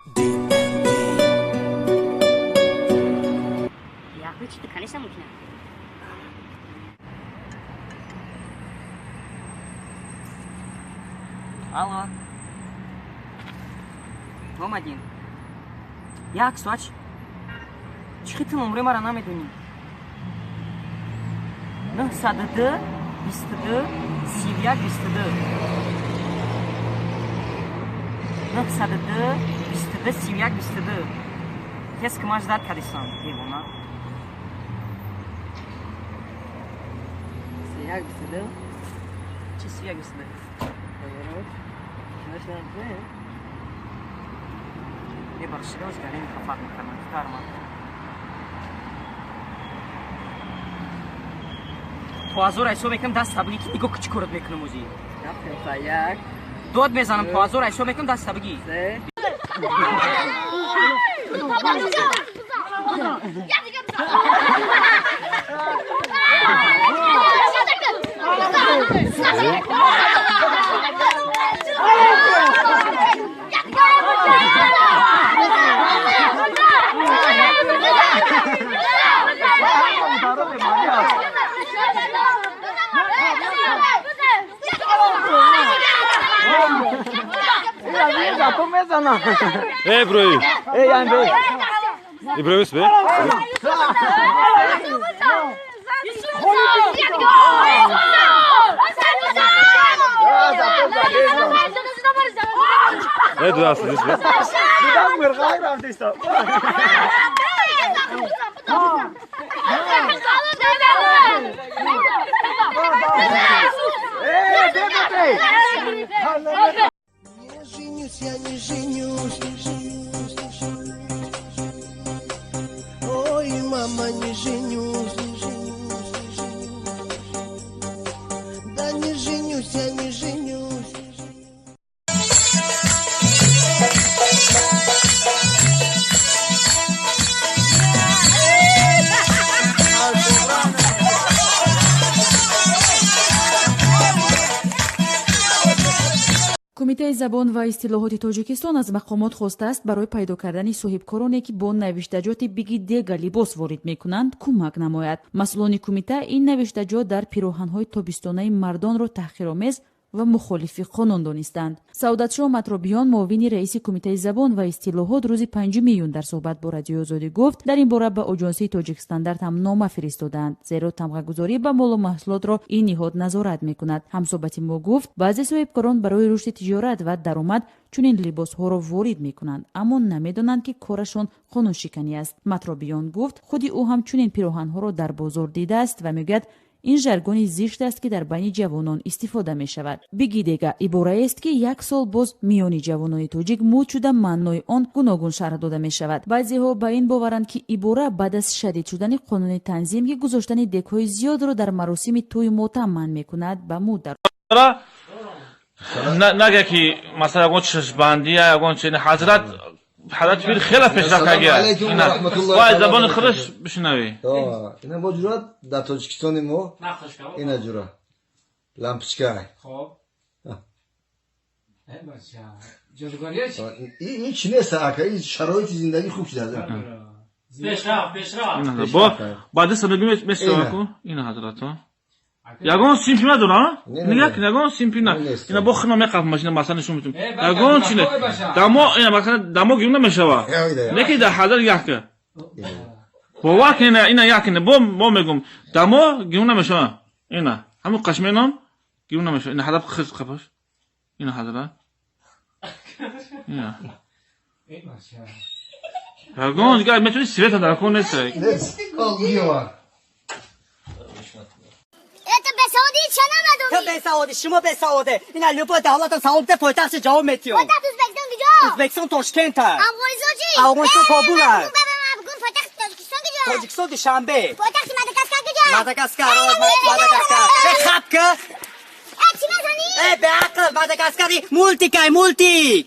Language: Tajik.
Я включить, конечно, мумкин. Алло. Омадин. Як соат. Чӣ хел ту номрои мара намедонӣ? 902 22 31 22. 902 22 31 22. Тез ки ман ждать кардистам, девона. 31 22. Чӣ 31 22? Мебахшид, оз гарем хафат мекардам, фарман. То азор ҳисоб мекунам, даст табигӣ ки нигоҳ чӣ корот мекунам ӯзи. Дод мезанам, то азор ҳисоб мекунам, даст табигӣ. Эй, Иброим! Эй, Андрей! Иброим, бе? Эй, дудас, бе? Женюсь, я не женюсь, не женюсь, не женюсь. Ой, мама, не женюсь, не женюсь, не женюсь. Да не женюсь, я не женюсь, не женюсь. Кумитаи забон ва истилоҳоти Тоҷикистон аз мақомот хостааст барои пайдо кардани соҳибкороне, ки бо навиштаҷоти биги дега либос ворид мекунанд, кӯмак намояд. Масъулони кумита ин навиштаҷот дар пироҳанҳои тобистонаи мардонро таҳқиромез ва мухолифи қонун донистанд. Саодатшоҳ Матробиён, муовини раиси Кумитаи забон ва истилоҳот, рӯзи 5 июн дар суҳбат бо Радиои Озодӣ гуфт, дар ин бора ба Оҷонсии Тоҷикстандарт ҳам нома фиристодаанд, зеро тамғагузорӣ ба молу маҳсулотро ин ниҳод назорат мекунад. Ҳамсӯҳбати мо гуфт, баъзе соҳибкорон барои рушди тиҷорат ва даромад чунин либосҳоро ворид мекунанд, аммо намедонанд, ки корашон қонуншиканӣ аст. Матробиён гуфт, худи ӯ ҳам чунин пироҳанҳоро дар бозор дидааст ва мегӯяд, ин жаргони зишт аст, ки дар байни ҷавонон истифода мешавад. Бигидега ибораест, ки як сол боз миёни ҷавонони тоҷик муд шуда, маънои он гуногун шарҳ дода мешавад. Баъзеҳо ба ин боваранд, ки ибора баъд аз шадид шудани қонуни танзим, ки гузоштани дегҳои зиёдро дар маросими тӯю мотам манъ мекунад, ба муд дар нага ки масалан ягон чашмбандия, ягон чи ҳазрат ҳазрат пир хеле пешрафт кардия. Вай забони худаш бишнавӣ. Ина бо ҷурат дар Тоҷикистони мо ина ҷура лампочка. Хоб. Ин чи нест, ака, ин шароити зиндагӣ хуб шуда. Пешрафт, пешрафт. Бо баъди сабаби месаку ина ҳазрато. Ягон симпи надора, нигоҳ кун, ягон симпи на. Ина бо хина меқаф машина масалан нишон метум. Ягон чи не. Дамо ина масалан дамо гирм намешава. Лекин дар ҳазар як. Бовар кун, ина як ина бо бо мегум. Дамо гирм намешава. Ина ҳамун қашменам гирм намешава. Ина ҳазар хиз қапаш. Ина ҳазара. Ина. Ягон дигар метавони света дар кон нест. То бесаводи, шумо бесаводе. Ина любой давлатам савол бите, пойтахтша ҷавоб метиём. Пойтахт Ӯзбекистон куҷо? Ӯзбекистон Тошкент аст. Афғонистон чӣ? Афғонистон Кобул аст. Тоҷикистон куҷо? Тоҷикистон Душанбе. Пойтахти Мадагаскар куҷо? Мадагаскар, Мадагаскар. Э, хапка. Э, чӣ мезанӣ? Э, беақл, Мадагаскари мультик ай, мультик.